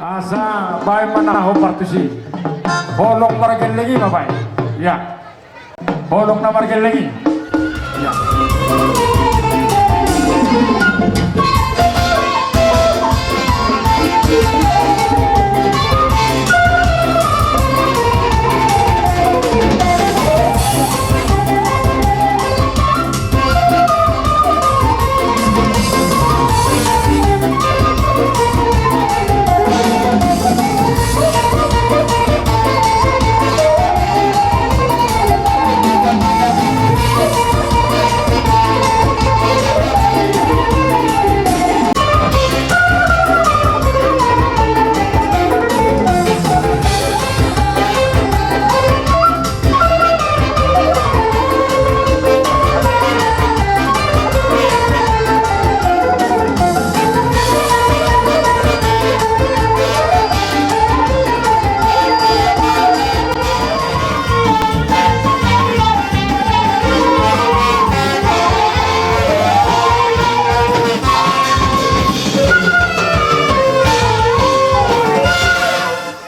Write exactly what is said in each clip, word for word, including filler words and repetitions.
Asa baen ma na hombar tusi. Holong margelleng i ma baen. Ia. Holong na margelleng i. Ia.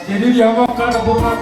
Jadi dia mau kan bunga.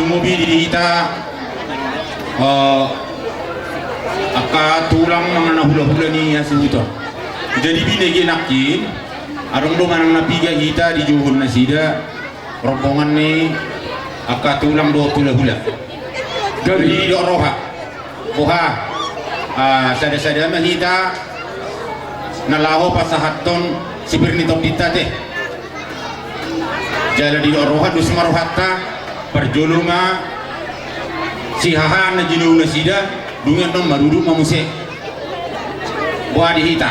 Lumobi di hita, eh, angka tulang manang na hulahula ni hasuhuton. Jadi binege nangkin, adong do manang na piga hita dijouhon nasida, rombongan ni angka tulang dohot hulahula. Jadi didok roha, boha, ah, sadasada ma hita na laho pasahathon sipir ni tondinta te. Jala didok roha, dos ma rohanta, parjolo ma sihahaan na jinou nasida, dung i annon marudut ma muse. Boha di hita?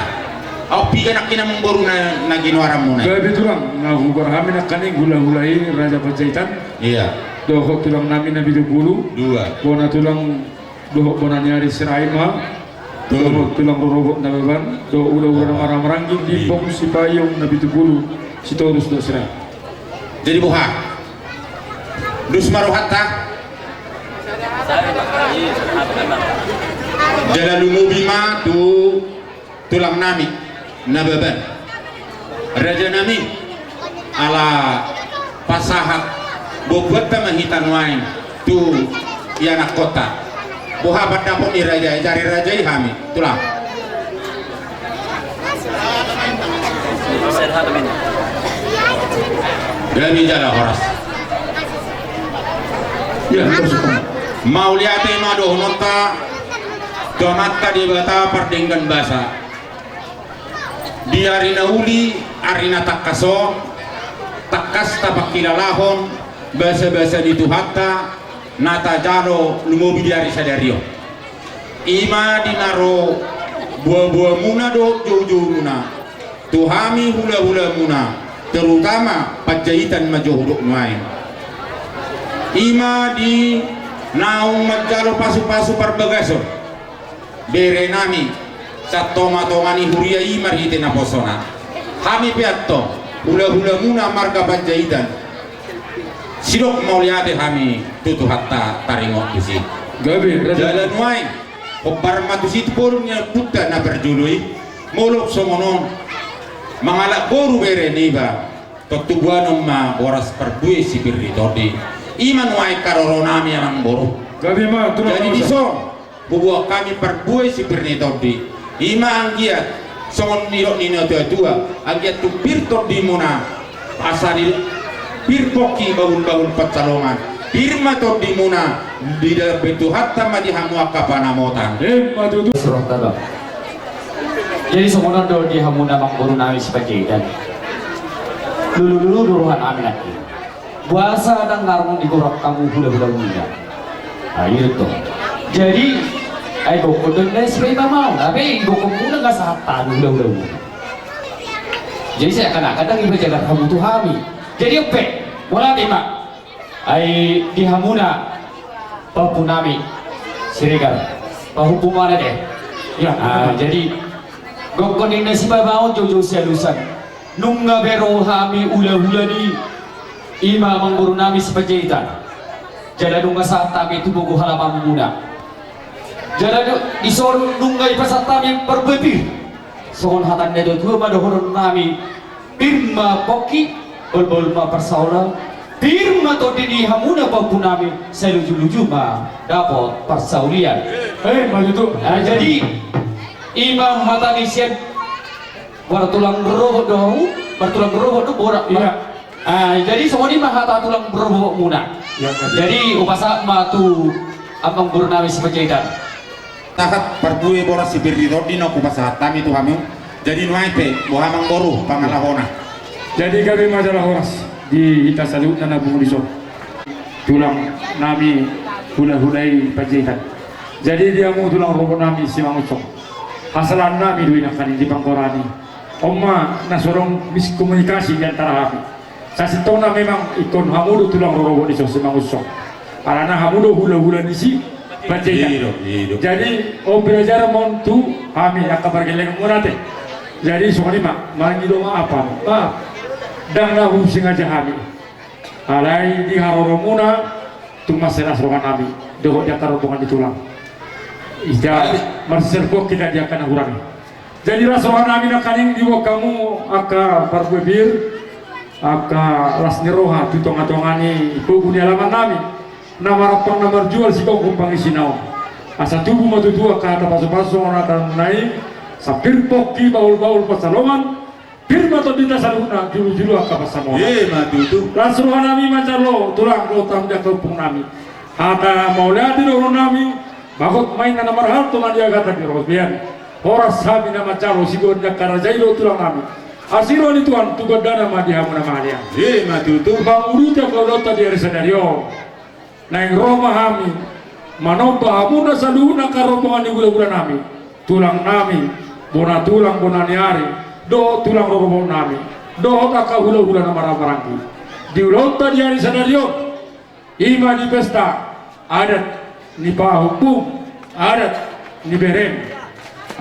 Ahu piga nangkin amangboru na, na ginoaranmuna i? Gabe tulang, na hugoar hami nangkaning hulahula i Raja Panjaitan. Ia. Dohot tulang nami Napitupulu. Dua. Bona tulang dohot bona ni ari Sirait ma. Tolu. Dohot tulang rorobot Nababan, dohot hulahula na marhahamaranggi, Limbong, Sipayung, Napitupulu, Sitorus dohot Sirait. Jadi boha? Dos ma rohanta? Jala lumobi ma tu tulang nami Nababan, raja nami, ala pasahat boaboanta ma hita nuaeng tu ianakhonta. Boha pandapot ni raja i, jari raja i hami, tulang. Gabe jala horas. Ya, horas. Mauliate ma dohononta tu Amanta Debata pardenggan basa. Di ari na uli, ari na tangkas on, tangkas tapangkilalahon basabasa ni Tuhanta na tajalo lumobi di ari sadari on. I ma di na ro boaboamuna dohot joujoumuna, tu hami hulahulamuna, terutama Panjaitan ma jo hudok nuaeng. I ma di naung manjalo pasupasu parbagason, bere nami, sian tongatonga ni huria i marhite naposona. Hami pe antong, hulahulamuna marga Panjaitan, sidok mauliate hami tu Tuhanta taringot tusi. Gabe, raja. Jala nuaeng, hombar ma tusi tu boru ni ompunta na parjolo i, molo songon on, mangalap boru bere niba, tontu boanon ma boras parbue sipir ni tondi. I ma nuaeng haroro nami, amangboru. Gabe ma, tulang. Jadi, boru, dison boan hami parbue sipir ni tondi. I ma anggiat songon nidok ni natuatua, anggiat tung pir tondimuna, asa di pir pongki bahulbahul pansalongan. Pir ma tondimuna, didapot Tuhanta ma di hamu angka panamotan. Emma tutu. Surang taba. Jadi songon on do di hamuna amangboru nami Sipanjaitan. Lulululu do roha nami nangkin. Boasa ndang narung digorap hamu hulahulamuna? Ai do. Jadi, ai gokhon do na sipaima mau, tapi gokhonmuna nga sahat hami hulahulamuna. Jadi sai akan-akan ndang iba jagar hamu tu hami. Jadi on pe, mauliate ma. Ai di hamuna pahompu nami Siregar, pahompu mana de? Ya. Ah, jadi gokhon ninna sipaima on, joujou sialusan. Nunga be ro hami hulahula ni i ma amangboru nami Sipanjaitan. Jala nunga sahat hami tu bogu halamanmuna. Jala di, dison nunga dipasahat hami parbue pir. Songon hata ni natuatua ma dohonon nami, pir ma pongki, bahulbahul ma pansalongan, pir ma tondi ni hamuna pahompu nami, sai lujuluju ma dapot parsaulian. Eh, ma tutu. Ah, jadi, i ma hata ni sian Martulang rorobot do ahu, martulang rorobot do borat. Iya. Ah, jadi songon i ma hata tulang rorobotmuna. Iya, kan. Jadi hupasahat ma tu amangboru nami Sipanjaitan. Sahat parbue boras sipir ni tondi na hupasahat hami tu hamu. Jadi nuaeng pe, boha amangboru pangalahona? Jadi gabe ma jala horas di hita saluhutna na pungu dison. Tulang nami hulahula i Panjaitan. Jadi di hamu tulang rorobot nami Simangunsong, hasalahan nami do i nangkaning di panggoaran i. On ma na so adong miskomunikasi di antara hami. Sasintongna memang ingkon hamu do tulang rorobot ni si Simangunsong. Alana hamu do hulahula ni si Panjaitan. Iya, iya. Jadi on pelajaran ma on tu hami angka pargellenganmuna ate. Jadi songon i ma, mangido maaf hamu. Maaf. Ndang na husengaja hami. Alai di haroromuna tung mansai las roha nami dohot di angka rombongan ni tulang. Ija marsiserpok hita di angka na hurang i. Jadi las roha nami nangkaning diboan hamu angka parbue pir, angka las ni roha tu tongatonga ni pogu ni alaman nami, na marampang na marjual sigomgom pangisina on. Asa tubu ma tutu angka hata pasupasu songon hatamuna i, sai pir pongki, bahulbahul pansalongan, pir ma tondinta saluhutna, julujulu angka pansamotan. Emma tutu. Las roha nami manjalo tulang dohot hamu di angka ompung nami. Hata mauliate dohonon nami, bagot ma inna na marhalto na niagatan di robean. Horas hami na manjalo siboan ni angka raja i dohot tulang nami. Asi roha ni Tuhan tu gandana ma di hamu na mangalean. Emma tutu. Manguduti angka ulaonta di ari sadari on. Naeng ro ma hami manomba hamuna saluhutna angka rombongan ni hulahula nami, tulang nami, bona tulang, bona ni ari, dohot tulang rorobot nami, dohot angka hulahula na marhahamaranggi. Di ulaonta di ari sadari on, i ma di pesta adat ni pahompu, adat ni berem.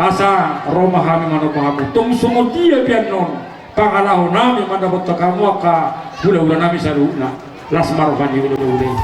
Asa ro ma hami manomba hamu. Tung songon dia pe annon pangalaho nami mandapothon hamu angka hulahula nami saluhutna. Las ma roha ni hulahula i.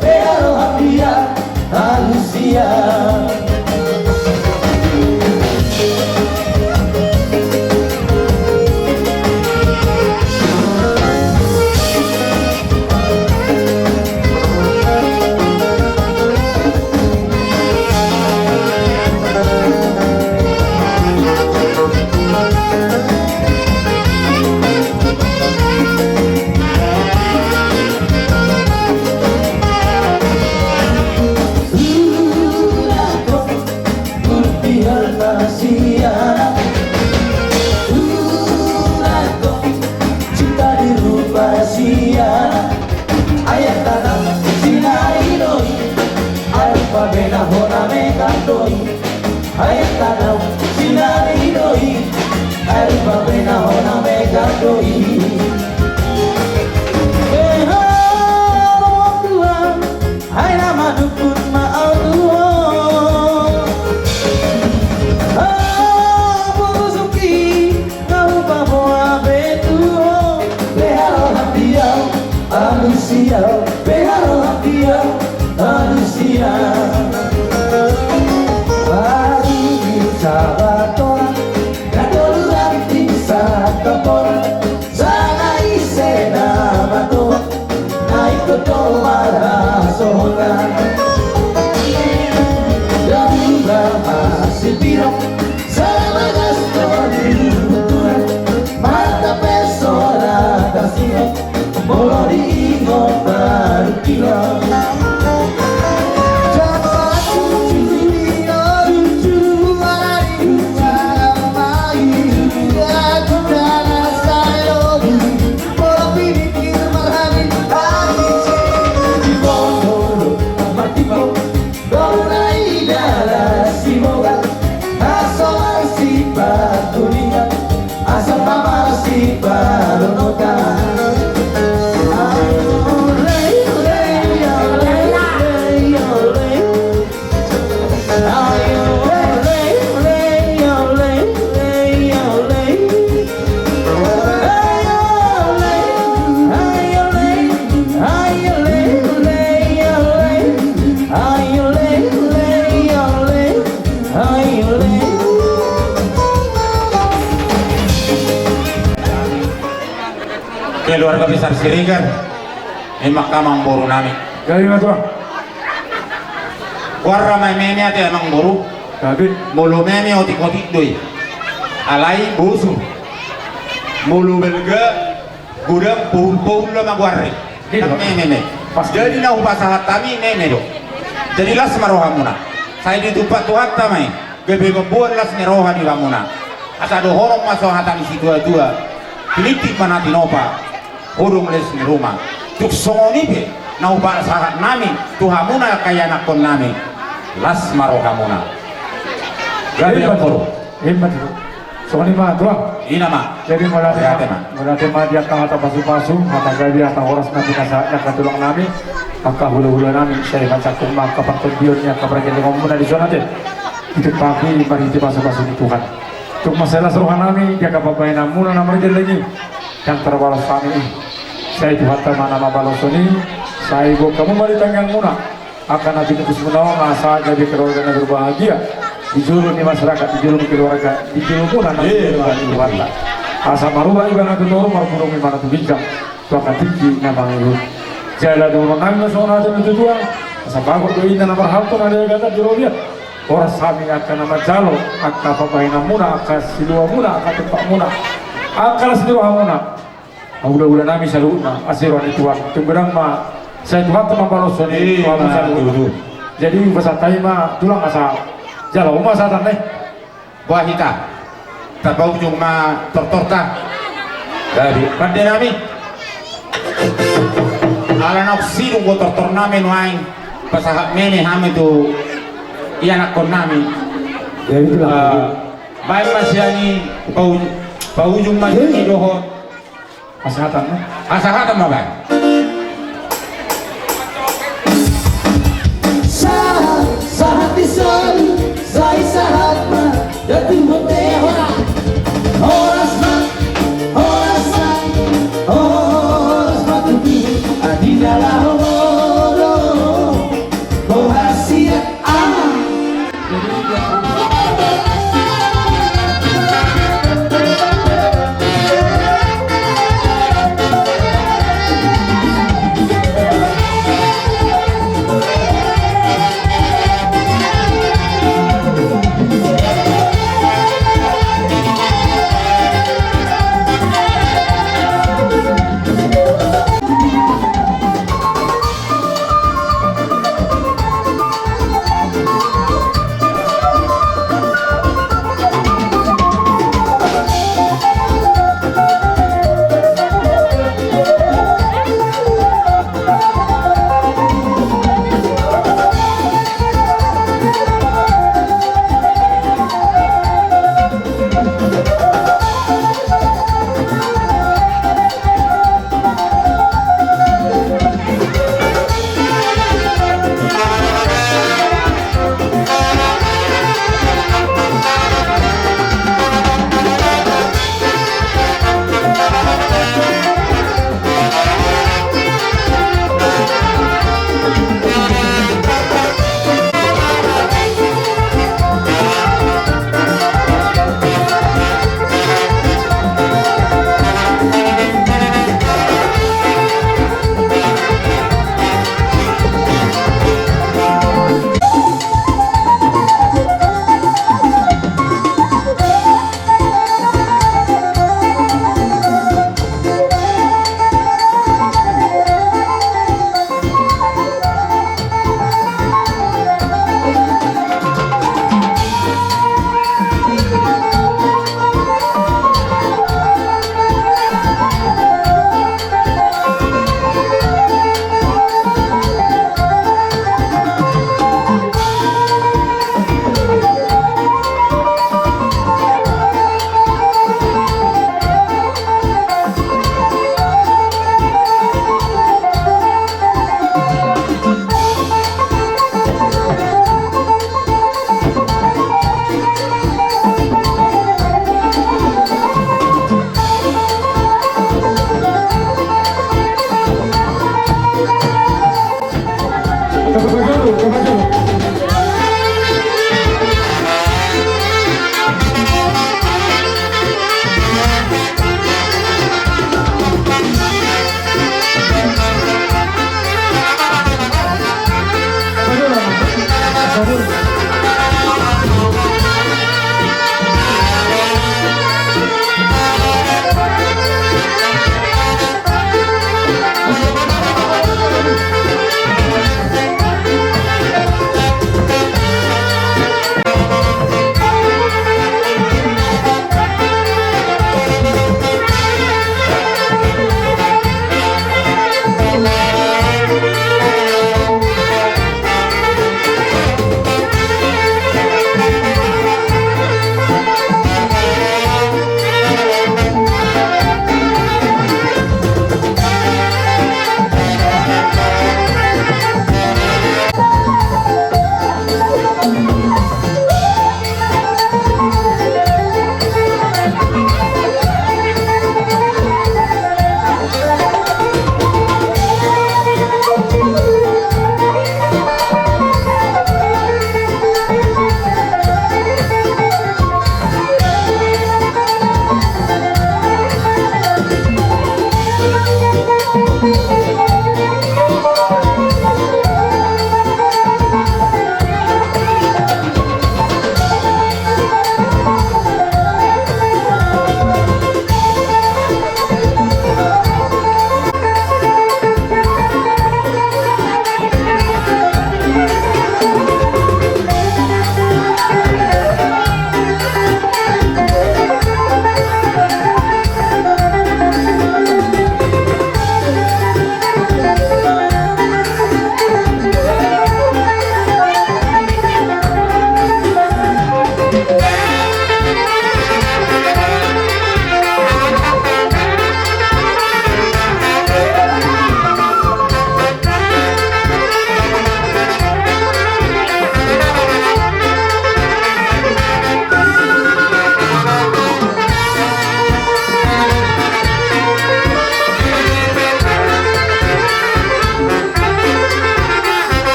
Pe haroha dia alusia. Ayat tanam sinari doi, air pabena hona mekandoi. Air tanam sinari doi, air pabena hona mekandoi. Eha, Tuhan, ai na madukut ma au tu ho. Ah, pusuki, na hupaboa be tu ho. Pe haroha dia alusia, pe haroha dia alusia. Baru di Sabatora, na tolu ranting satampora, sada ise na matoa, na ingkon do marhasohotan. Dabuda masipiro, sada bagas do di buturan, marta pe so ra tarsio, molo diingot baru kilo. Asa na marsipadonotan. Ayo, ole, ole, ole, ole, ole. Ayo, ole, ole, ole, ole, ole. Ayo, ole, ayo, ole, ayo, ole, ole, ayo, ole. Ayo, ole, ole, ayo, ole. Keluarga besar Siregar, memang amangboru nami. Jadi, Mas, Bang. Goarna ma i meme ate amangboru. Jadi. Molo meme otik-otik do i. Alai bosur. Molo balga godang pohul-pohul do ma goarna i. Gitu. Meme, meme. Pas. Jadi na hupasahat hami meme do. Jadi las ma rohamuna. Sai ditumpak Tuhanta ma i. Gabe gomgoman las ni roha di hamuna. Asa dohonon ma songon hata ni situa-tua. Pilitik ma na tinopa. Hudung les ni ruma. Tung songon i pe na hupasahat nami tu hamuna angka ianakkon nami. Las ma rohamuna. Gabe. Iya, amangboru. Ima tutu. Songon i ma, Tulang. Ima. Jadi, mauliate ma. Mauliate ma. Mauliate ma di angka hata pasu-pasu, hata gabe, hata horas na pinasahat ni angka tulang nami, angka hula-hula nami, sai mansai ma angka partondion ni angka pargellengonmuna di son ate. Ditumpahi marhite pasu-pasu ni Tuhan. Tung mansai las roha nami di angka pambahenanmuna na margelleng i. Ndang tarbalos hami i. Sai Tuhanta ma na mambaloshon i, sai boan hamu ma di tangiangmuna. Angka na pinungkusmuna on asa gabe keluarga na berbahagia di jolo ni masyarakat, di jolo ni keluarga, di jolomuna na. Iya, di jolo ni keluarga. Asa marubah ibana tu toru, marpudun ibana tu ginjang, tu angka tingki na mangihut. Jala dohonon nami ma songon hata ni natuatua, asa bagot do inna na marhalto na denggan di robean. Horas hami angka na manjalo angka pambahenanmuna, angka siluamuna, angka tumpakmuna, angka las ni rohamuna. Hula-hula nami saluhutna, asi roha ni Tuhan. Tung godang ma, sai Tuhanta mambaloshon i. Ima, tu hamu saluhutna. Tutu. Jadi, hupasahat hami ma, Tulang, asa jalo ma sahatna i. Boha hita. Tapaujung ma tortorta. Jadi. Pande nami. Ala naung sidung do tortor nami nuaeng. Pasahat meme hami tu ianakkon nami. Jadi, Tulang. Eh, baen ma sian i, pau-, paujung ma sian i dohot. Hasahatan, eh? Hasahatan ma baen. Sahat, sahat di solu, sai sahat ma, datu bontean. Horas ma, horas ma, horas ma tutu. Adinda laho molo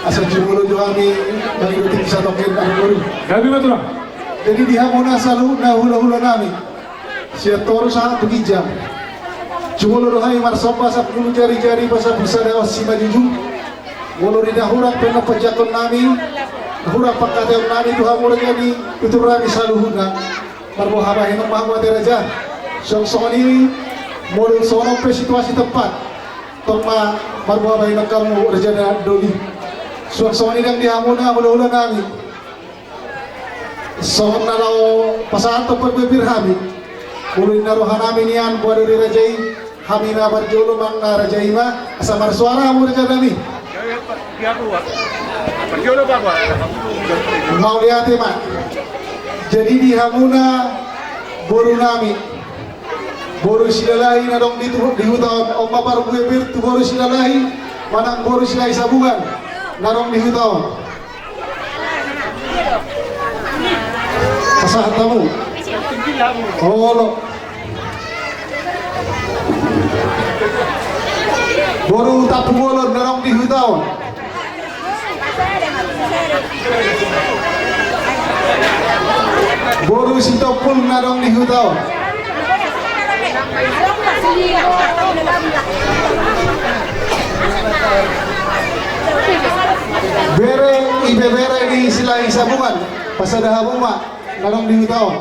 Asa jumolo jo hami mangido tingki satongkin, anak boru. Gabe ma, Tulang. Jadi di hamuna saluhutna hula-hula nami, sian toru sahat tu ginjang, jumolo do hami marsomba sampulu jari-jari pasaput sada on simanjujung. Molo di na hurang pe na panjangkon nami, na hurang pangkataion nami tu hamu raja ni tutur nami saluhutna, marboha bahenon ma hamu ate raja. Suang songon i, molo songon on pe situasi tempat, tong ma marboha bahenon hamu raja na doli. Suang songon i nang di hamuna hula-hula nami, songon na laho pasahathon parbue pir hami. Molo ninna roha nami nian boha do di raja i, hami ma parjolo manang na raja i ma, asa marsuara hamu raja nami. Mauliate ma. Jadi di hamuna boru nami, boru Silalahi na adong di tu-, di huta on, on ma parbue pir tu boru Silalahi manang boru Silahi Sabungan na adong di huta on. Pasahat hamu. Olo. Boru Tampubolon na adong di huta on. Boru Sitompul na adong di huta on. Bere, ibebere ni Silahi Sabungan, pasada hamu ma na adong di huta on.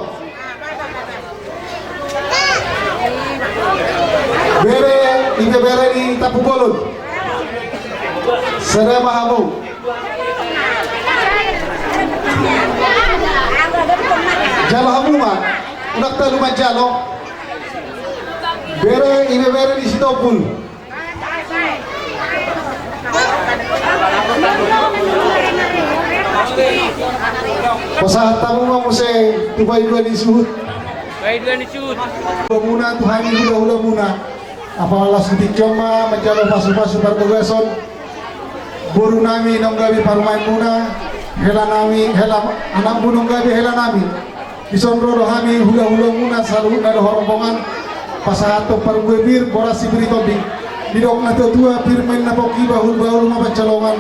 Bere, ibebere ni Tampubolon, sada ma hamu. Jalo hamu ma, unang talu manjalo. Bere, ibebere ni Sitompul. Pasahat hamu ma muse tu paidua ni suhut. Paidua ni suhut. Hamuna tu hami hula-hulamuna. Apala las di tingki on ma manjalo pasu-pasu parbagason boru nami naung gabe parumaenmuna. Hela nami, hela anak gunung gabe hela nami. Dison ro do hami hula-hula muna saluhutna do rombongan. Pasahathon parbue pir, boras sipir ni tondi. Didok na tua-tua, pir ma inna pongki, bahul-bahul ma pansalongan.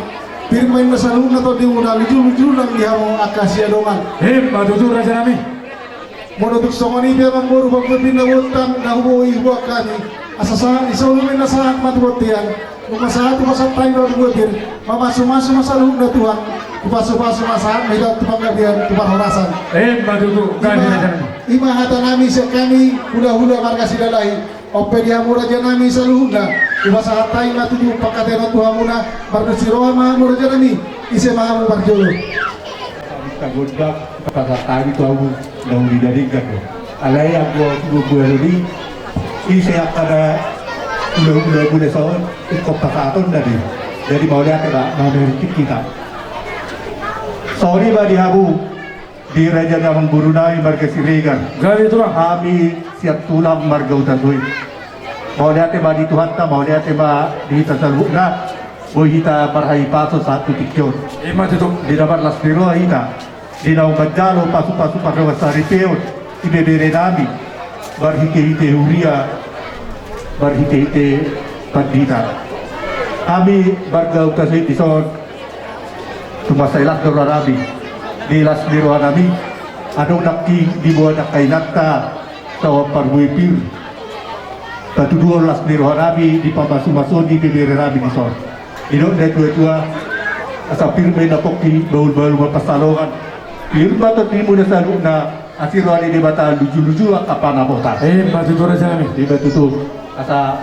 Pir ma inna saluhutna tondimuna, luju-luju nang di hamu angka siadongan. Emma tutu raja nami. Molo tung songon i pe amang boru, parbue pir na bontean na huboi huboan hami. Asa sahat ni solu ma inna sahat ma tu bontean. Nunga sahat hupasahat hami parbue pir, mamasu-masu ma saluhutna Tuhan. Hupasu-pasu ma sahat ma hita tu panggabean, tu parhorasan. Emma tutu. Ima, ima hata nami sian hami hula-hula marga Silalahi. On pe di hamu raja nami saluhutna, hupasahat hami ma tutu panghataion on tu hamuna. Mardos ni roha ma hamu raja nami. Ise ma hamu parjolo? Tagondang, pasahat hami tu hamu na uli na denggan do. Alai anggo sibubuan on i, ise angka na hula-hula muna son, ingkon pasahatonna do i. Jadi mauliate ma, na mertik hita. Songon i ma di hamu, di raja ni amang boru nami marga Siregar. Gabe tulang. Hami sian tulang marga Hutasoit. Mauliate ma di Tuhanta, mauliate ma di hita saluhutna. Boi hita marhahipason sahat tu tingki on. Emma tutu. Di na marlas ni roha hita, di naung manjalo pasu-pasu pardongan saripeon ibebere nami, marhite-hite huria, marhite-hite pandita. Hami marga Hutasoit dison, tung mansai las do roha nami. Di las ni roha nami, adong nangkin diboan angka inanta, songon parbue pir, patuduhon las ni roha nami di pamasu-masuon ni ibebere nami dison. Didok na tua-tua, asa pir ma inna pongki, bahul-bahul ma pansalongan. Pir ma tondimuna saluhutna, asi roha ni Debata, luju-luju angka pansamotan. Emma tutu raja nami. Emma tutu. Asa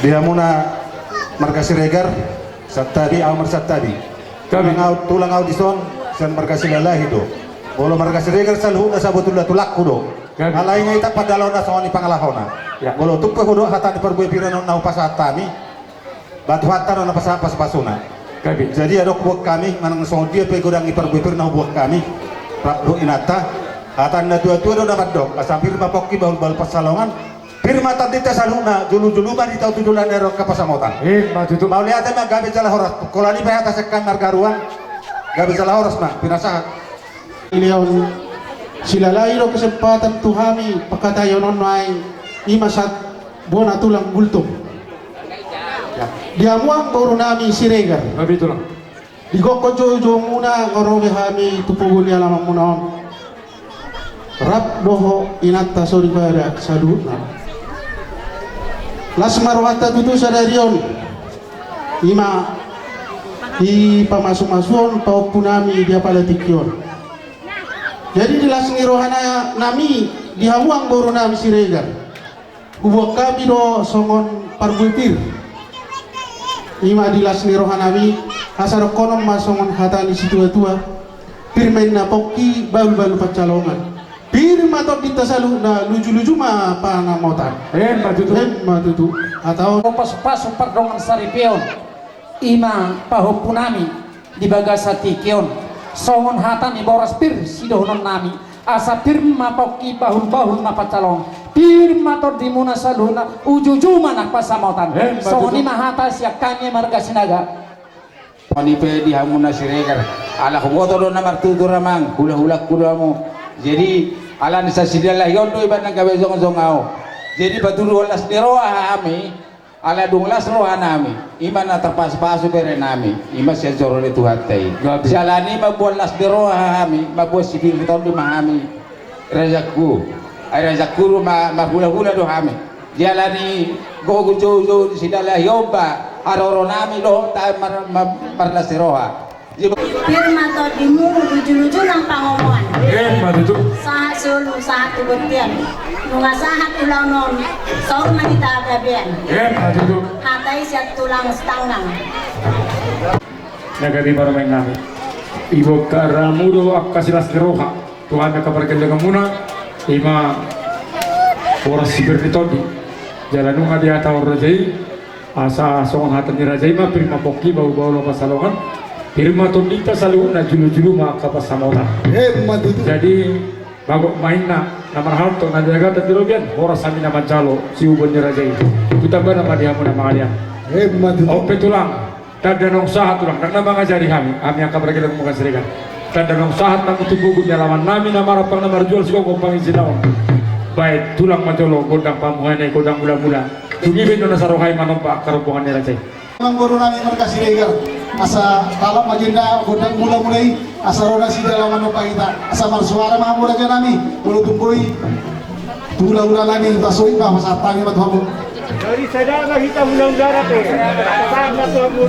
di hamuna marga Siregar, santabi, ahu marsantabi. Gabe. Tulang ahu, tulang ahu dison, sian marga Silalahi do. Molo marga Siregar saluhutna sabotulna tulangku do. Gabe. Alai nga hita pandalahonna songon i pangalahona. Ya. Molo tung pe hudok hata ni parbue pir on na hupasahat hami, ba Tuhanta do na pasahat pasu-pasuna. Gabe. Jadi adong huboan hami, manang songon dia pe godang ni parbue pir na huboan hami, rap dohot inanta, hata ni na tua-tua do na mandok, asa pir ma pongki, bahul-bahul pansalongan. Pir ma tondinta saluhutna, jolo-jolo ma di hita tu joloan ni ari on angka pansamotan. Emma tutu. Mauliate ma, gabe jala horas. Holan i pe hata sian hami marga Ruang. Gabe jala horas ma, pinasahat. Leon, Silalahi do kesempatan tu hami panghataion on nuaeng, ima sahat bona tulang Gultom. Ya. Di hamu amang boru nami Siregar. Gabe tulang. Di gokhon joujoumuna nga ro be hami tu pogu ni alamanmuna on, rap dohot inanta soripada saluhutna. Las ma rohanta tutu sadari on, ima di pamasu-masuon pahompu nami di apala tingki on. Jadi di las ni roha na-, nami di hamu amang boru nami Siregar, huboan hami do songon parbue pir. Ima di las ni roha nami, asa dohonon ma songon hata ni situa-tua, pir ma inna pongki, bahul-bahul pansalongan. Pir ma tondinta saluhutna, luju-luju ma pansamotan. Emma tutu. Emma tutu. Hata on. Pasu-pasu pardongan saripeon. Ima pahompu nami di bagasan tingki on, songon hata ni boras pir sidohonon nami, asa pir ma pongki, bahul-bahul ma pansalongan, pir ma tondimuna saluhutna, uju-uju ma nang pansamotan. Emma tutu. Songon i ma hata sian hami marga Sinaga. Songon i pe di hamuna Siregar, ala huboto do na martutur amang, hula-hulangku do hamu. Jadi ala ni sasida lahi on do iba nang gabe jongjong ahu. Jadi patuduhon las ni roha hami. Ala dung las roha nami, ima na tarpasu-pasu bere nami, ima sian joro ni Tuhanta i. Gabe. Siala ni i mamboan las ni roha hami, mamboan sipir ni tondi ma hami. Rajangku, ai rajangku do ma, marhula-hula do hami. Siala ni gogo joujou ni Silalahi on ba, haroro nami dohot hami mar-, mar-, marlas ni roha. Pir ma tondimu, luju-luju nang pangomoan. Emma tutu. Sahat solu, sahat tu bontean. Nunga sahat ulaon on, saur ma hita gabean. Emma tutu. Hata i sian tulang Sitanggang. Na gabe parumaen nami, iboan hamu do angka silas ni roha tu hami angka pargellenganmuna, ima boras sipir ni tondi. Jala nunga dihatahon raja i, asa songon hata ni raja i ma, pir ma pongki, bahul-bahul ma pansalongan, pir ma tondinta saluhutna, julu-julu ma angka pansamotan. Emma tutu. Jadi bagot ma inna na marhalto, na niagatan di robean, horas hami na manjalo siubuan ni raja i. Tu tambana ma di hamu na mangalean. Emma tutu. On pe tulang, Tanda naung sahat tulang, ndang na mangajari hami, hami angka pargellengon Bagas Siregar. Tanda naung sahat na mutu pugu ni alaman nami na marampang na marjual sigogo panginjinaon. Baen tulang ma jolo gondang pamuhana i, gondang mulamula. Dung i baen do na saroha i manomba angka rombongan ni raja i. Amang boru nami marga Siregar, asa talap ma jolo gondang mulamula i, asa ro nasida laho manomba hita, asa marsuara ma hamu raja nami, molo tung boi. Hulahula nami, tasoit ma, pasahat hami ma tu hamu. Jadi sada ma hita hulahula nami. Pasahat ma tu hamu.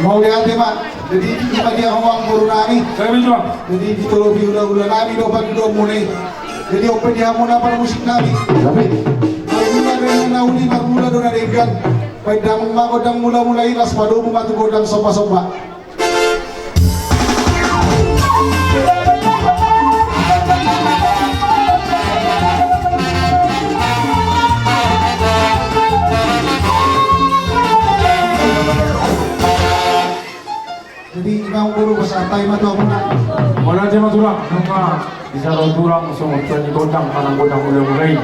Mauliate ma. Jadi ima dia ho amang boru nami. Jadi ditolopi hulahula nami do pangidoanmuna i. Jadi on pe di hamu na parmusik nami. Marmula do na uli, marmula do na denggan. Baen damang ma gondang mulamula i, laos padomu ma tu gondang sombasomba. Jadi ima amang boru, pasahat hami ma tu hamuna. Mauliate ma tulang, nunga di sada tulang songon tua ni gondang, manang gondang mulamula i.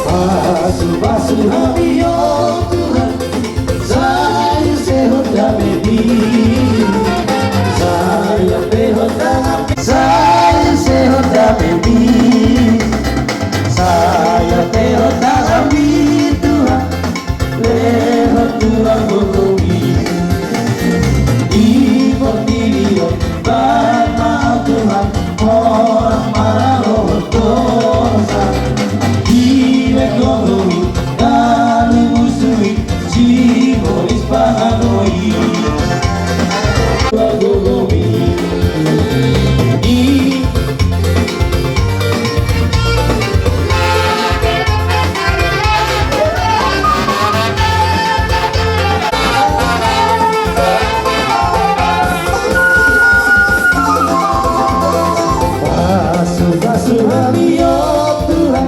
Pasu-pasu hami, o Tuhan, sai use Ho damemi. Sai ampe Ho damemi. Sai use Ho damemi. Sai ampe Ho damemi, Tuhan. Lehon tulang gogomi. Di portibi on, baen ma Tuhan, horas maralohon dosa. Dibaen gogomi, gabe musu i, sibolis pangago i. Gogomi. Di Pasu-pasu hami, o Tuhan,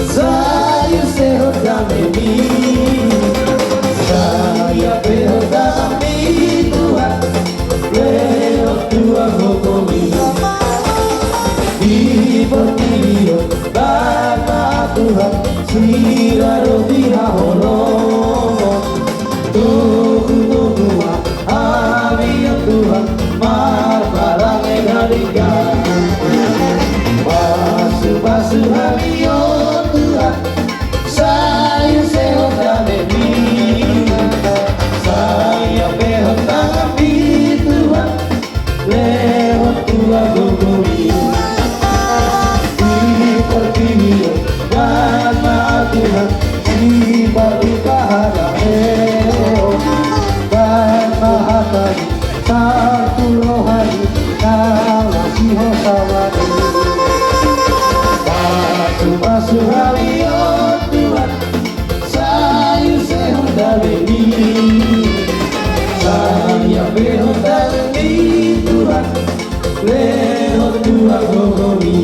sai use Ho damemi. Sai ampe Ho damemi, Tuhan. Lehon tulang gogomi. Di portibi on, baen ma Tuhan, siradopi haholomon. Togu-togu ma hami, o Tuhan, marparange na denggan. Pasu-pasu hami, o Tuhan, sai use Ho damemi. Sai ampe Ho damemi, Tuhan. Lehon tulang gogomi. Di portibi on, baen ma Tuhan, sipatupa hata-Ho. Baen ma hata-Ho, sahat tu roha ni na masihosa-hosa. Pasu-pasu hami, o Tuhan, sai use Ho damemi. Sai ampe Ho damemi, Tuhan. Lehon tulang gogomi.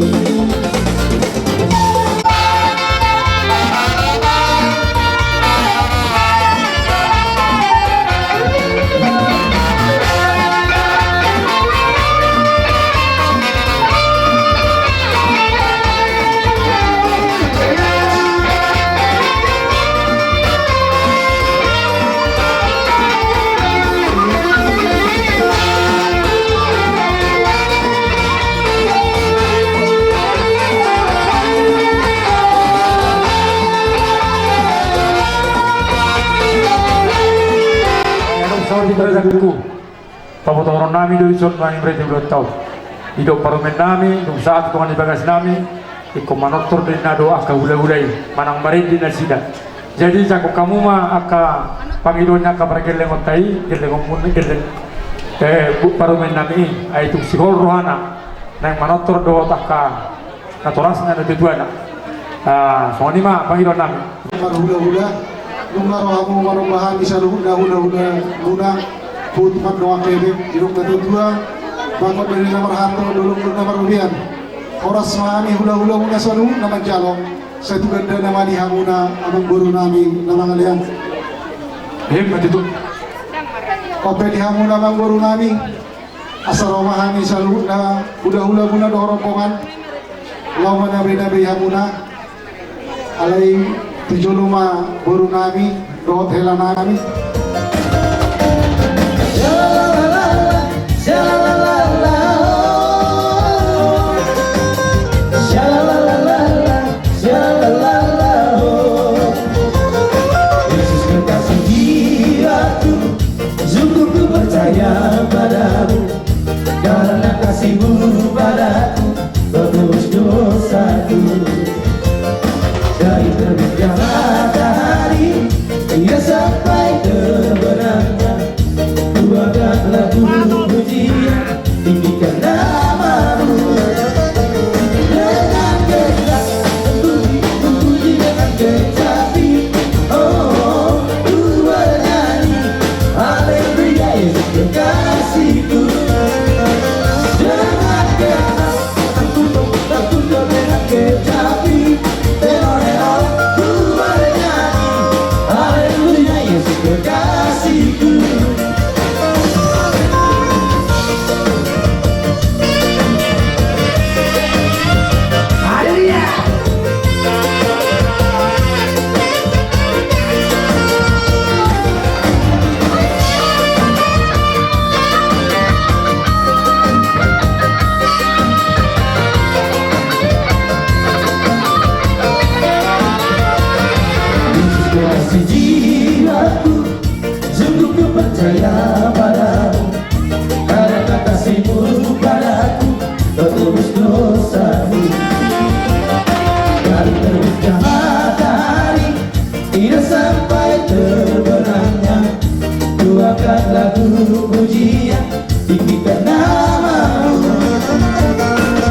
Pamotohonon nami do dison, Amang Imre, di ulaon taon. Didok parumaen nami, dung sahat tu dongan ni bagas nami, ingkon manortor do ninna do angka hulahula i, manang marende nasida. Jadi jangkon hamu ma angka pangidoan ni angka pargellengonta i, gellengonmuna, gelleng, eh, bu-, parumaen nami i, ai tung sihol rohana, naeng manortor dohot angka natorasna, natuatuana. Ah, songon i ma pangidoan nami. Marhulahula, nunga ro hamu manomba hami saluhutna hulahulamuna, botima dohot angka eme, didok natuatua, Bangkot dari na marhato, dolok na marulian. Horas ma hami hula-hula muna saluhutna manjalo. Sai tu gandana ma di hamuna amangboru nami na mangalean. Hebat itu. Ope di hamuna amangboru nami. Asa ro ma hami saluhutna hula-hula muna dohot rombongan. Laho manabe-nabe hamuna. Alai tu jolo ma boru nami dohot hela nami. Yesus kekasih jiwaku, sungguh ku percaya padamu. Karena kasih-Mu padaku, kau tebus dosaku. Dari terbitnya matahari hingga sampai terbenamnya, ku akan lagu pujian, tinggikan nama-Mu. Dengan genggam ku puji, ku puji dengan kecapi. Oh, ku bernyanyi, haleluya, Yesus kekasihku. Dengan genggam ku puji, ku puji dengan kecapi. Tenor, tenor, ku bernyanyi, haleluya, Yesus kekasihku. Haleluya. Yesus kekasih jiwaku, sungguh ku percaya padamu. Karena kasih-Mu padaku, kau tebus dosaku. Dari terbitnya matahari hingga sampai terbenamnya, ku akan lagu pujian, tinggikan nama-Mu.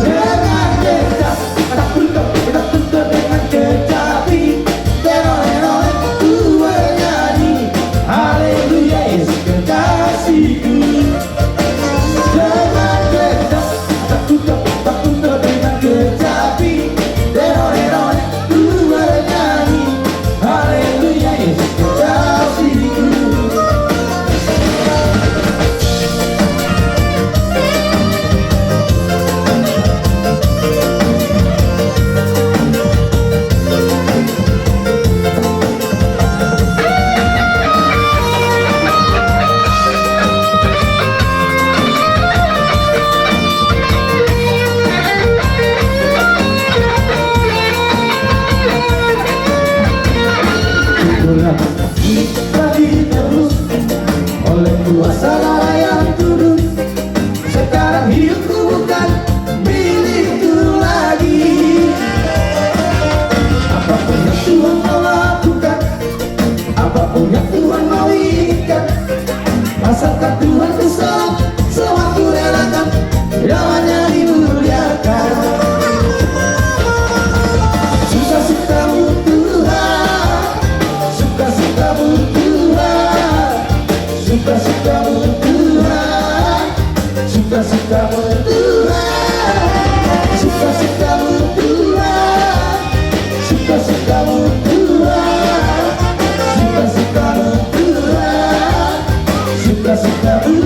Dengan genggam, tak pulkop, tak pulkop dengan kecapi. Tenor, tenor, ku bernyanyi, haleluya, Yesus kekasihku. Dengan genggam, tak pulkop, tak pulkop dengan kecapi. Tenor, tenor, ku bernyanyi, haleluya, Yesus kekasihku. Itulah kita diterus oleh kuasa darah yang kudus. Sekarang hidupku bukan milikku lagi. Apapun yang Tuhan mau lakukan, apapun yang Tuhan mau inginkan, asalkan Tuhan ku selalu, selalu ku relakan, nama-Nya dimuliakan. Suka-suka-Mu Tuhan, suka-suka-Mu Tuhan, suka-suka-Mu Tuhan, suka-suka-Mu Tuhan, suka-suka-Mu Tuhan, suka-suka-Mu Tuhan, suka-suka-Mu Tuhan, suka-suka-Mu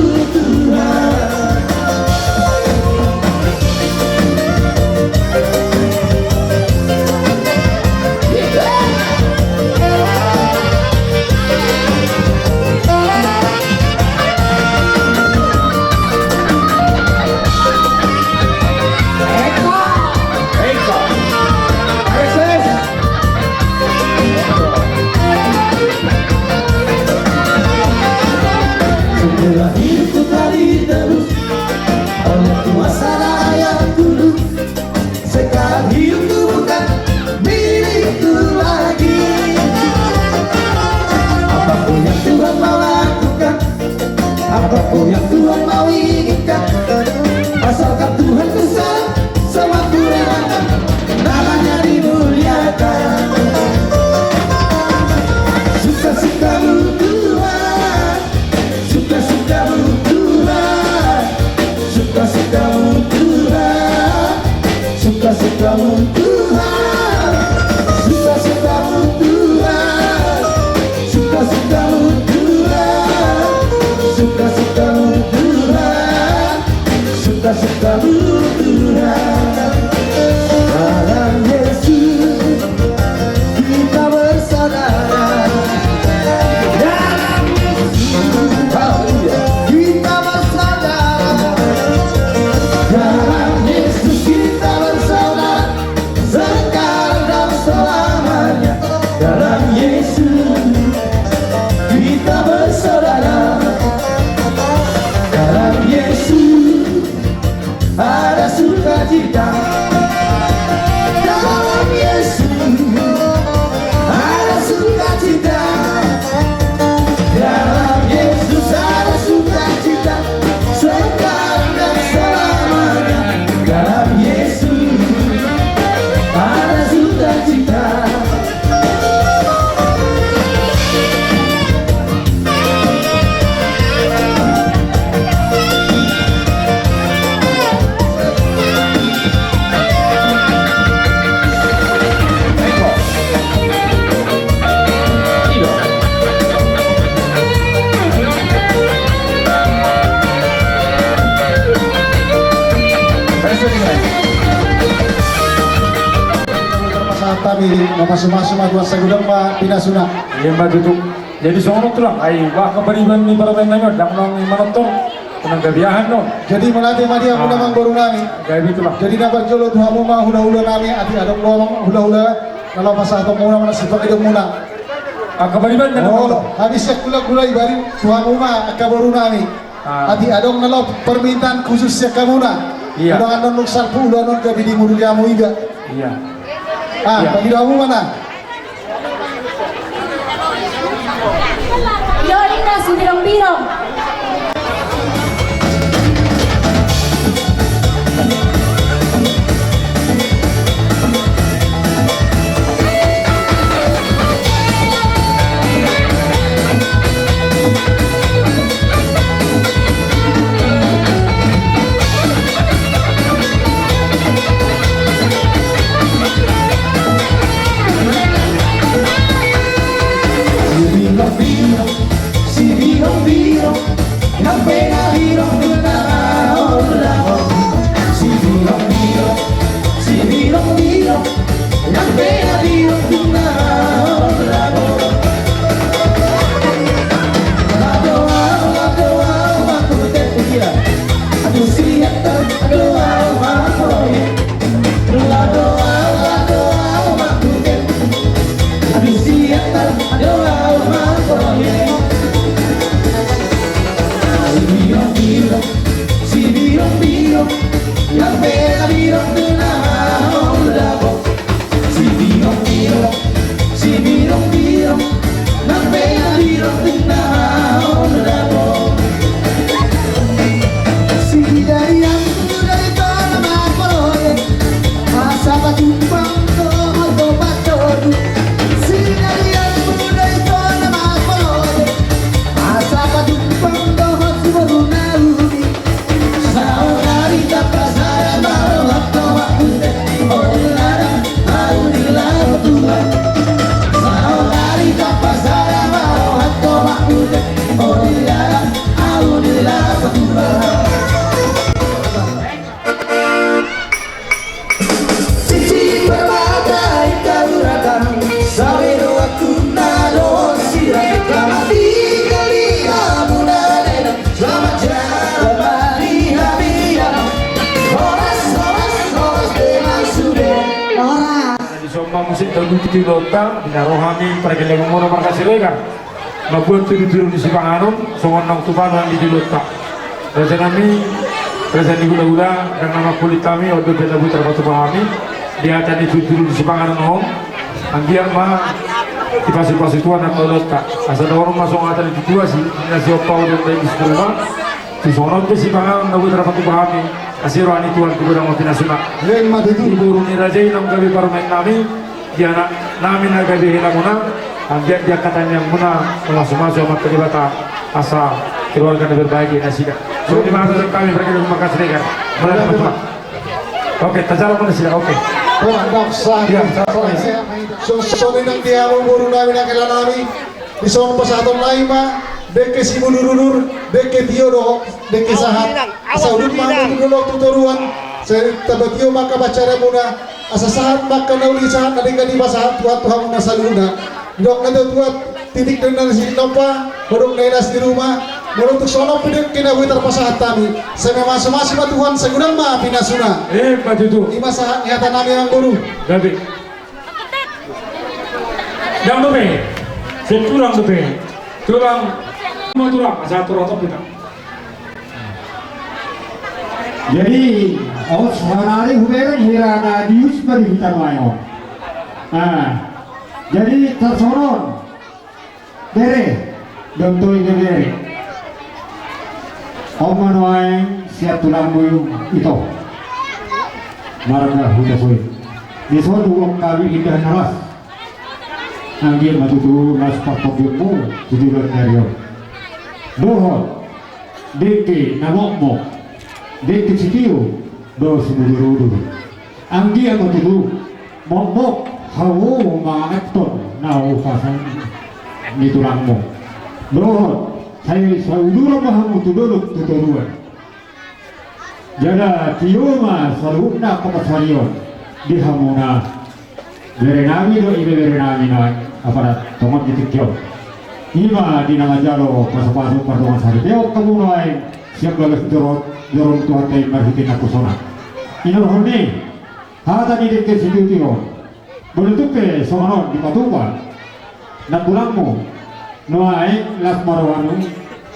Suka-sukamu Tuhan, suka-sukamu Tuhan, suka-sukamu Tuhan. Dalam Yesus kita bersaudara. Dalam Yesus, haleluya, kita bersaudara. Dalam Yesus kita bersaudara. Sekarang dan selamanya dalam Yesus kita bersaudara. Dalam Yesus ada sukacita. Dalam Yesus ada sukacita. Dalam Yesus ada sukacita. Sekarang dan selamanya dalam Yesus ada sukacita. Pasahat hami, mamasu-masu ma tu asa godang ma pinasuna. Ia ma tutu. Jadi songon on tulang, ai bah, angka pariban ni parumaen nami on, ndang naeng manortor, unang gabe aha on. Jadi mauliate ma di hamuna amangboru nami. Gabe tulang. Jadi na parjolo tu hamu ma hula-hula nami, atik adong do amang hula-hula na laho pasahaton muna, mana sipangido muna. Angka pariban na. Oh, habis sian hula-hula i baru tu hamu ma angka boru nami. Ah. Atik adong na laho permintaan khusus sian hamuna. Iya. Unang annon salpu ulaon on gabe dimurui hamu iba. Iya. Ah, iya. Pangido hamu ma na. Yo, ninna sibirong-birong. Sibirong-birong, sibirong-birong, nang pe na birong tu na maol dapot. Sibirong-birong, sibirong-birong, nang pe na birong tu na maol dapot. Laho au, laho au, mangkutet. Atu sian tar, laho au, mangkutet. Laho au, laho au, mangkutet. Atu sian tar, laho au, mangkutet. Sibirong-birong, sibirong-birong, nang pe na birong tu na maol dapot. Sibirong-birong, sibirong-birong, nang pe na birong tu na maol dapot. Sidari ampu dari tona mapologe, asa patumpang dohot do patodu. Sidari ampu dari tona mapologe, asa patumpang dohot si boru na uli. Saonari tapasahat ma rohanta, mangkutet, olo na dang, au di laho Tuhan. Saonari tapasahat ma rohanta, mangkutet, olo na dang, au di laho Tuhan. Sisi permata i tauratan, sabe do aku na dohot sira, selamat tinggal di hamuna dainang, selamat jalan di hami. Horas, horas, horas, de masude. Horas. Di somba musik tabuti di lota, di na ro hami pargellengon muna marga Siregar. Mambuat tudu-tudu ni sipanganon, songon naung tupa nang di jolonta. Raja nami, raja ni hula-hula, ndang na mangkulit hami, on do pe na boi tarpatupa hami, di hata ni tudu-tudu ni sipanganon on, anggiat ma dipasu-pasu Tuhan angka ulaonta. Asa dohonon ma songon hata ni tutua si, na siompa on do ndai di si rumah, tu songon on pe sipanganon na boi tarpatupa hami, asi roha ni Tuhan tu godang ma pinasuna. Ima tutu. Di boru ni raja i naung gabe parumaen nami, di anak nami na gabe helamuna, anggiat di angka tangiangmuna mamasu-masu Amanta Debata asa keluarga na berbahagia nasida. Songon i ma hami pargellengon marga Siregar. Mauliate ma tutu. Oke, tajalang ma nasida, oke. Iya. Songon i nang di hamu boru nami nang hela nami. Dison pasahatonnami ma dengke simudurudur, dengke tio dohot dengke sahat. Asa udur ma hamu tu dolok tu toruan, sai tamba tio ma angka pansamotan muna. Asa sahat ma angka na uli, sahat na denggan dipasahat Tuhan tu hamuna saluhutna. Didok na tuatua, titik do na sinompa, hodok na inas di ruma. Molo tung songon on pe dengke na boi tarpasahat hami, sai mamasumasu ma Tuhan, sai godang ma pinasuna. Emma tutu. I ma sahat ni hatanami, amang boru. Gabe. Dang dope. Sai tulang dope. Tulang. Ma tulang, asa tulang topi ta. Jadi, aut saonari hubereng hira na dius ma di huta nuaeng on. Nah, jadi tarsongon on. Bere, dong toi bere. On ma nuaeng sian tulangmu ito. Marga Hutasoit. Dison huboan hami indahan na las. Anggiat ma tutu las partondimu tu joloan ni ari on. Dohot dengke na mokmok, dengke sitio dohot simudurudur. Anggiat ma tutu mokmok hamu manganhon na hupasahat ni tulangmu. Dohot sai sauduran ma hamu tu dolok tu toruan. Jala tio ma saluhutna angka pansarion di hamuna berenami dohot ibeberenami na apala tongon di tingki on. I ma di na manjalo pasupasu pardongan saripeon hamu nuaeng sian bagas joro, joro ni Tuhanta i marhite naposona. Inorhon ni hata ni dengke sitio on. Molo tung pe songon on dipatupa nang tulangmu nuaeng, las ma roham,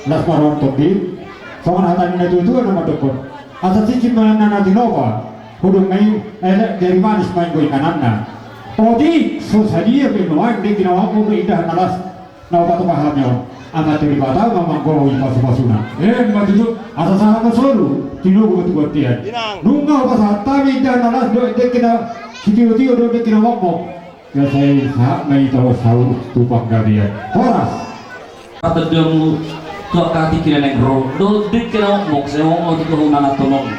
las ma roham tondi. Songon hata ni na tuatua na mandokkon, asa cicip ma inganan na tinopa, hudung ma i, eh, jari manis ma inggo ingananna. Otik so sadia pe nuaeng dengke na mokmok dohot indahan na las na hupatupa hami on, Amanta Debata ma manggohi pasupasuna. Emma tutu. Asa sahat ma solu tinogu tu bontean. Nunga hupasahat hami indahan na las dohot dengke na sitiotio dohot dengke na mokmok. Ia sai sahat ma hita saur tu panggabean. Horas. Hata dia mu tu angka tingki na naeng ro dohot dengke na mokmok, sai mokmok tu ho manganhon on.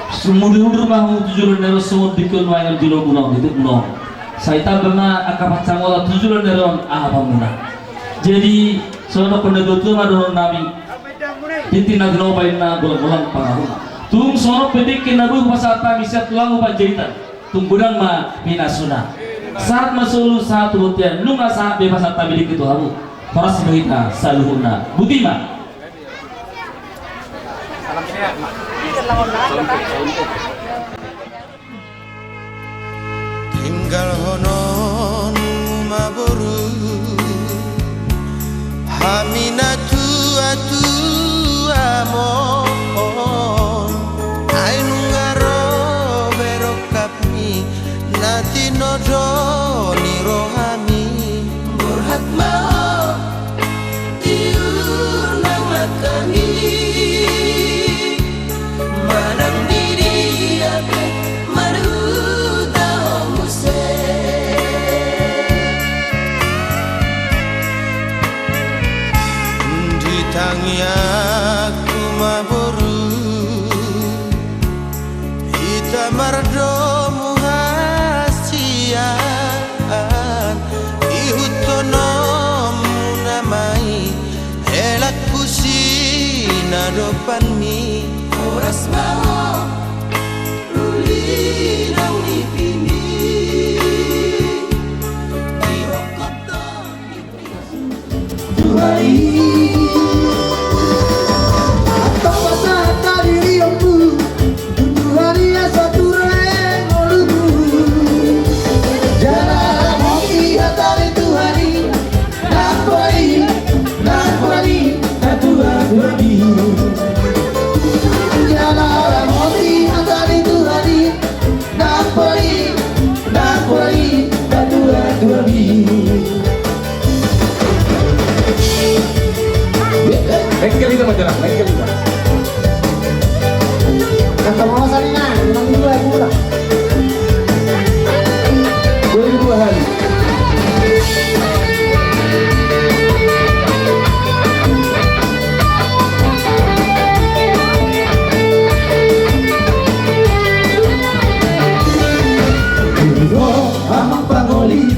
Simudurudur ma hamu tu joloan ni ari on songon dengke on nuaeng di jolomuna on, di topmuna on. Sai tamba ma angka pansamotan tu joloan ni ari on, aha pe hamuna. Jadi songon na dokkon na tuatua ma dohononnami. Tintin na tinopa inna, golanggolang pangarahutna. Tung songon on pe dengke na boi hupasahat hami sian tulangmu Panjaitan, tung godang ma pinasuna. Sahat ma solu sahat tu bontean, nunga sahat be pasahat hami dengke tu hamu. Horas ma hita saluhutna. Boti ma. Tinggalhononmu ma boru hami na tuatuamon. Ai nunga ro be rongkapmi na tinodo ni rohami. Borhat ma ho di unang langkami. Manang di dia pe manang huta ho muse. Di tangiangku ma boru hita mardomu hasian. Ihuthononmuna ma i helangku sinadopanmi. Horas ma ho uli naung nipimi. Ihophop do Tuhan i. Antong pasahat hadirionmu tu Tuhan i asa ture ngolunmu. Jala ramoti hata ni Tuhan i. Nang pola i, nang pola i, na tuatua i. Jala ramoti hata ni Tuhan i. Nang pola i, nang pola i, na tuatua i. Naeng kalima ma jala, naeng kalima. Kata mama sari na, nang dua puluh. Dua ribu dua hari. Amang pangoli,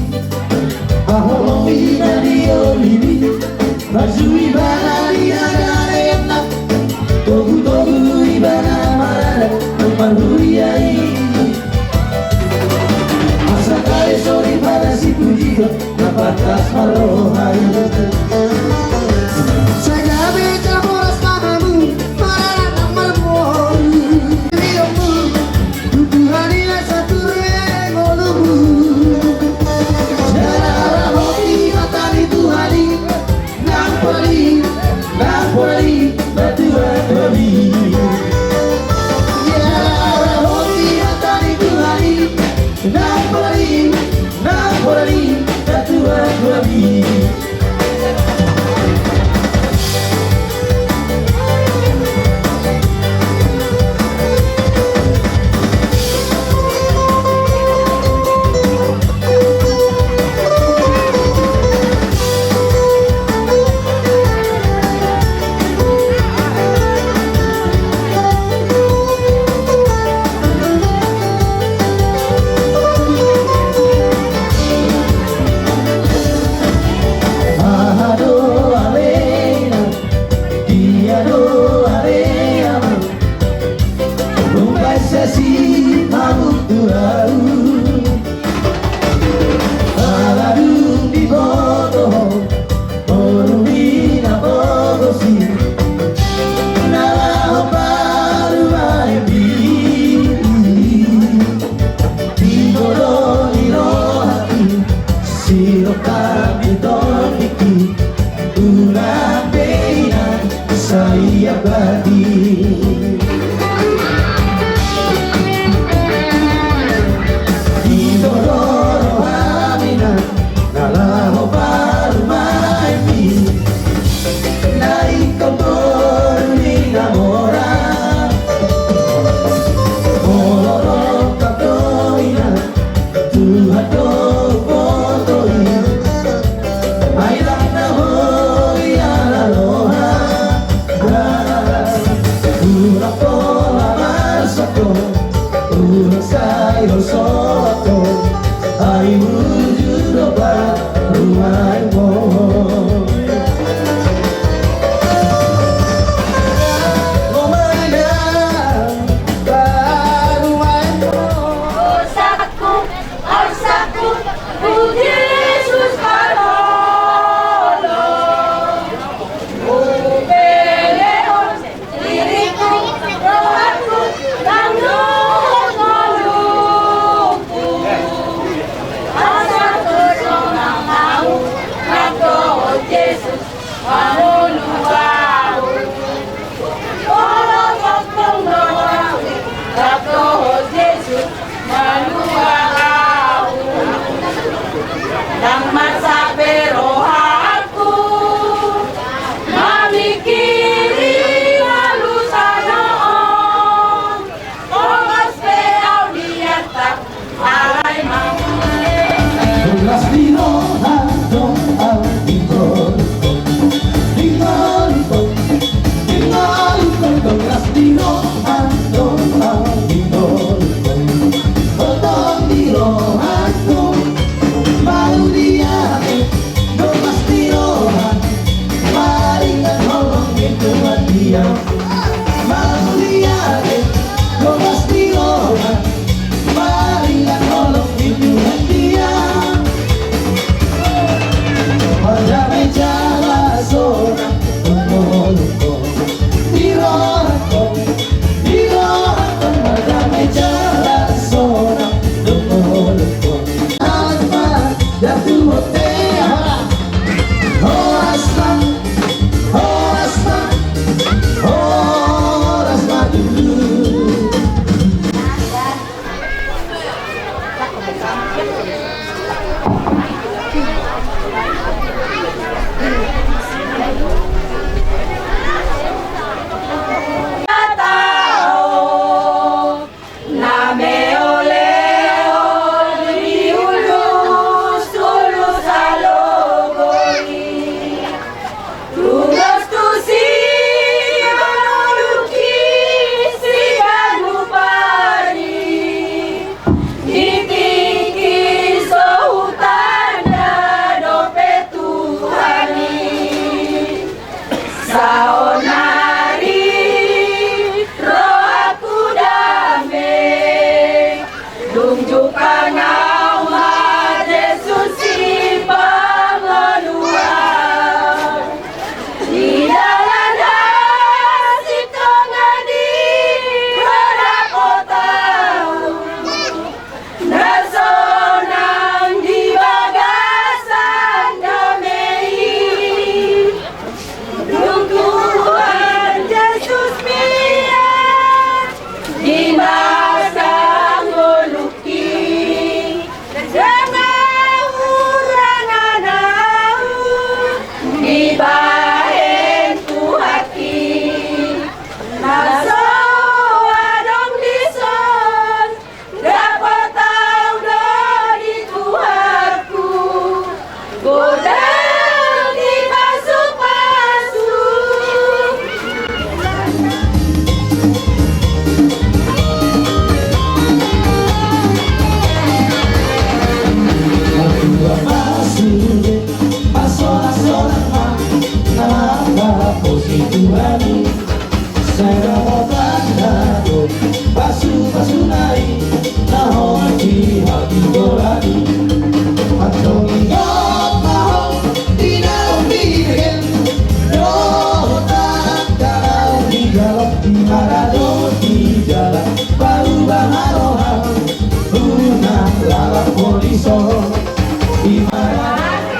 haholongi na di olimi, Na pantas marroha i. Sai gabe jala boras tanganmu, marana nang marboru. Di ompu, tu Tuhan i na satur ngolumu. Jala rap hot di mata ni Tuhan i, nang pola ni, nang pola ni natuatuami. Jala rap hot di mata ni Tuhan i, nang pola ni, nang pola ni natuatuami.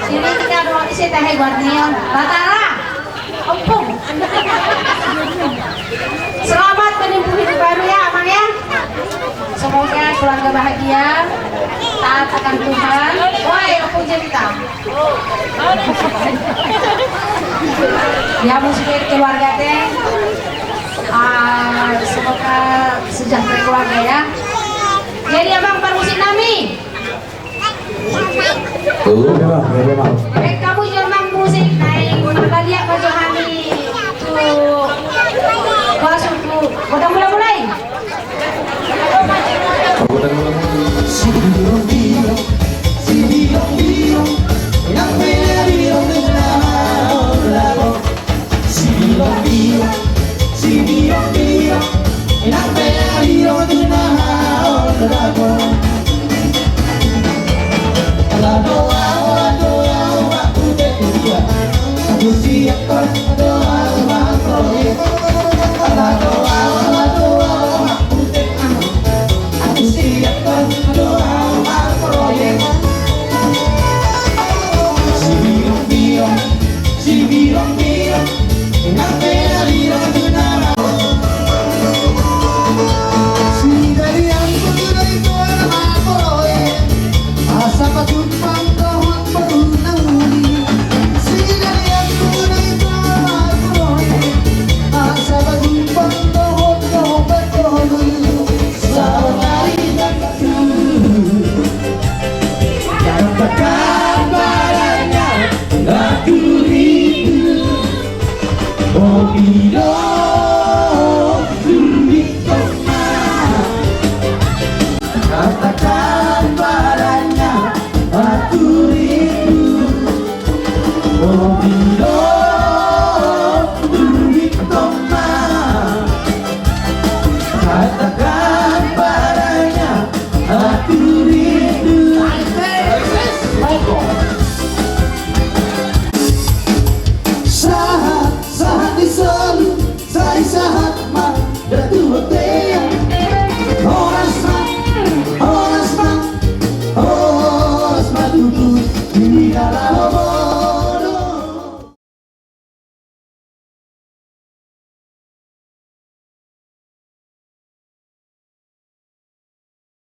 Sini kita doa di sini, teh, buat Nion. Batara. Ompung. Selamat menempuh hidup baru ya, Amang ya. Semoga keluarga bahagia, taat akan Tuhan. Woi, Ompung Jelita. Ya, musik keluarga teh. Ah, semoga sejahtera keluarga ya. Jadi, Amang, parmusik nami. Tuh, ya, Bang, ya, Bang. Eh, kamu jangan musik, naik, malah dia Pak Johani. Tuh, masuk, tuh. Udah mulai-mulai. Udah mulai-mulai.